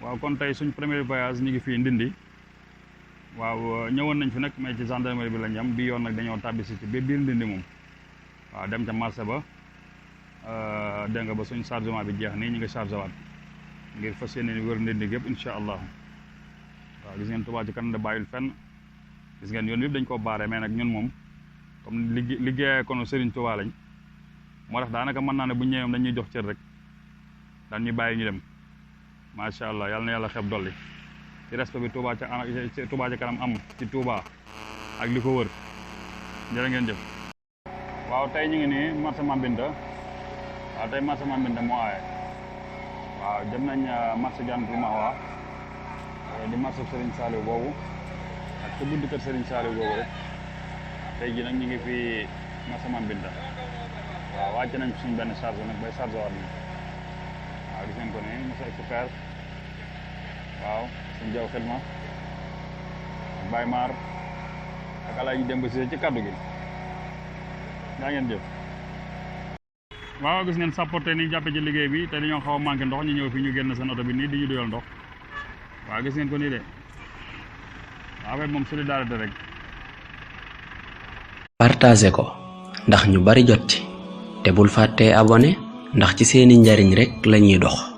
waaw kon tey suñ premier voyage ñu ngi fii Ndindi waaw ñëwoon nañ fi nag mais ci gendarmerie bi lañ am bii yoon nag dañoo tàbbi si ci biir Ndindi moom waaw dem ca marché ba dégg nga ba suñ chargement bi jeex nii ñu ngi chargé waat ngir fas yéene wër Ndindi gépp incha allah waaw gis ngeen Touba ci kanam da bàyyil fenn gis ngeen yoon yëpp dañ koo baare mais nag ñun moom comme liggéey kono Serigne Touba lañ moo tax daanaka mën naa ne bu ñëwee dañuy jox cër rek daan ñu bàyyi ñu dem macha allah yàlla na yàlla xeb dolli ci respect bi Touba ca kanam am ci Touba ak li ko wër jërë ngeen jëf. waaw tey ñu ngi nii marché Mambinta waaw tey marché Mambinta moo aaye waaw dem nañ marché Jannatul Mahwa di marché Serigne Saliou boobu ak ca buntu kër Serigne Saliou boobu rek tey jii nag ñu ngi fii marché Mambinta waaw wàcc nañ suñ benn charge nag bay charge waat nañ waaw gis ngeen ko nii monsieur expert waaw suñ jaw xidma ak Baye Mar ak Alaaji Demba Cissé ci kaddu gi daa ngeen jëf. waaw gis ngeen sapporté ni jàppe ci liggéey bi te dañoo xaw a manqué ndox ñu ñëw fi ñu génn seen oto bi nii di ñu duyal ndox waaw gis ngeen ko nii de waaw affaire moom solidarité rek. partagé ko ndax ñu bari jot ci te bul fàttee abonné ndax ci seeni njariñ rek lañuy dox.